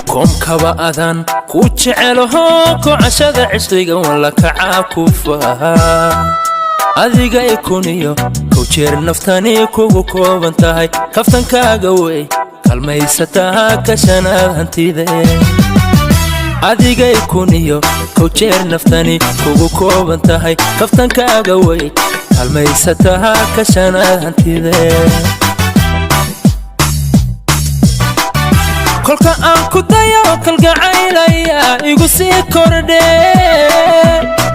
Koonkaba adaan ku jecelaho, kocashada cishqiga walla kacaa ku faha. Adiga ikuniyo kow jeer naftani kugu kooban tahay, kaftankaaga wey kalmaysataa kashanaad hantide. Adiga ikuniyo kow jeer naftani kugu kooban tahay, kaftankaaga wey kalmaysataa kashanaad hantide. Kolka aan ku dayo kalgacaylaya igu sii kordhe,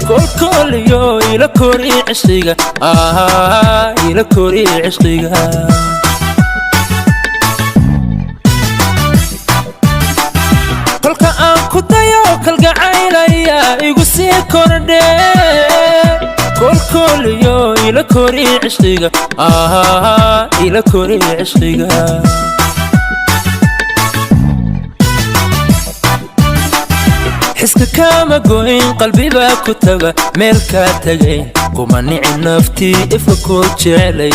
kolkooliyo ila kori cishqiga, ila kori cishqiga. Kolka aan ku dayo kalgacaylaya igu sii kordhe, kolkooliyo ila kori cishqiga, ila kori cishqiga. Xiska kaama goyn, qalbibaa ku taga meel kaa tagayn, kuma nici naftii ifa ku jeclay.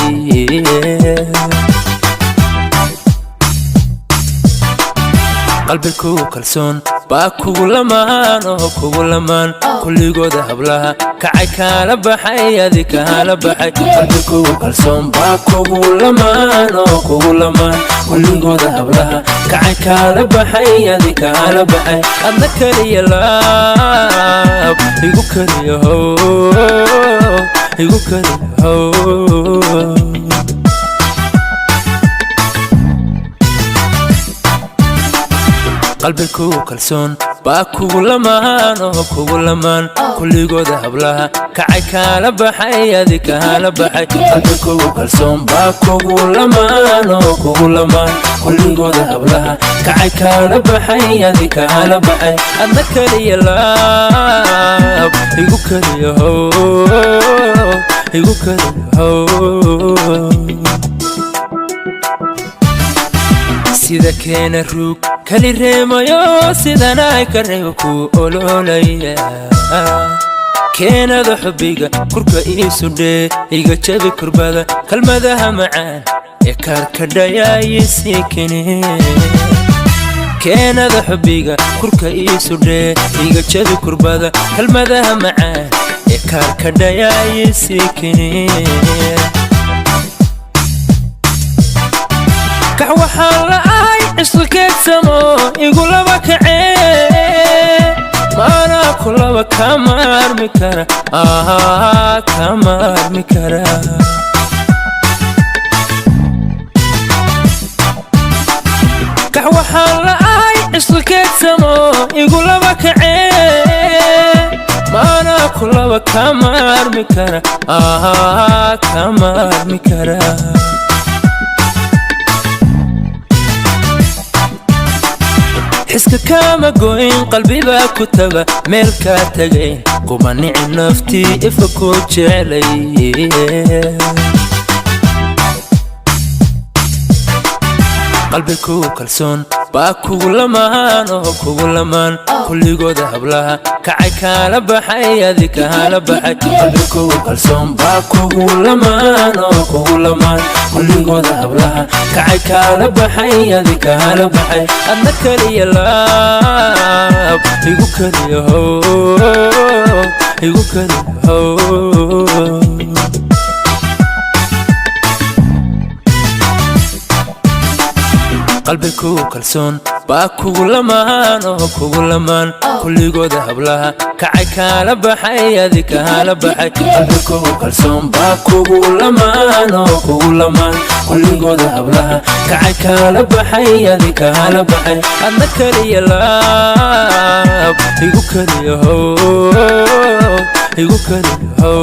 Qalbi kugu kalsoon baa kugu lamaan oo kugu lamaan, kulligooda hablaha kacay kaala baxay, adi kaala baxay. Qalbi kugu kalsoon baa kugu lamaan oo kugu lamaan, kulligooda hablaha kacay kaala baxay, adi kaala baxay. Adna kaliya laab igu kaliya how, igu kaliya how. Qalbi kugu kalsoon baa kugu lamaan oo kugu lamaan, kulligooda hablaha kacay kaala baxay, adi kaala baxay. Qalbi kugu kalsoon baa kugu lamaan oo kugu lamaan, kulligooda hablaha kacay kaala baxay, adi kaala baxay. Adna kaliya laab igu kaliya how, igu kaliya how. Sida keena ruug kali reemayo, sidanay ka reebo ku ololaya. Keenada xubbiga kurka iisudhee, iga jabi kurbada, kalmadaha macaan ee kaarkadhayaayisii kene. Keenada xubbiga kurka iisudhee, iga jabi kurbada, kalmadaha macaan ee kaarkadhayaayisii kene. Kax waxaan la ahay cishqikeedsamo igu laba kacee, maanaa ku laba kama armi kara, kama armi kara. Kax waxaan la ahay cishqikeedsamo igu laba kacee, maanaa ku laba kama armi kara, kama armi kara. Xiska kaama goyn, qalbibaa ku taga meel kaa tagayn, kuma nici naftii ifa ku jeclay. Qalbi kugu kalsoon baa kugu lamaan oo kugu lamaan, kulligooda hablaha kacay kaala baxay, adi kaala baxay. Qalbi kugu kalsoon baa kugu lamaan oo kugu lamaan, kulligooda hablaha kacay kaala baxay, adi kaala baxay. Adna kaliya laab igu kaliya how, igu kaliya how. Qalbi kugu kalsoon baa kugu lamaan oo kugu lamaan, kulligooda hablaha kacay kaala baxay, adi kaala baxay. Qalbi kugu kalsoon baa kugu lamaan oo kugu lamaan, kulligooda hablaha kacay kaala baxay, adi kaala baxay. Adna kaliya laab igu kaliya how, igu kaliya how.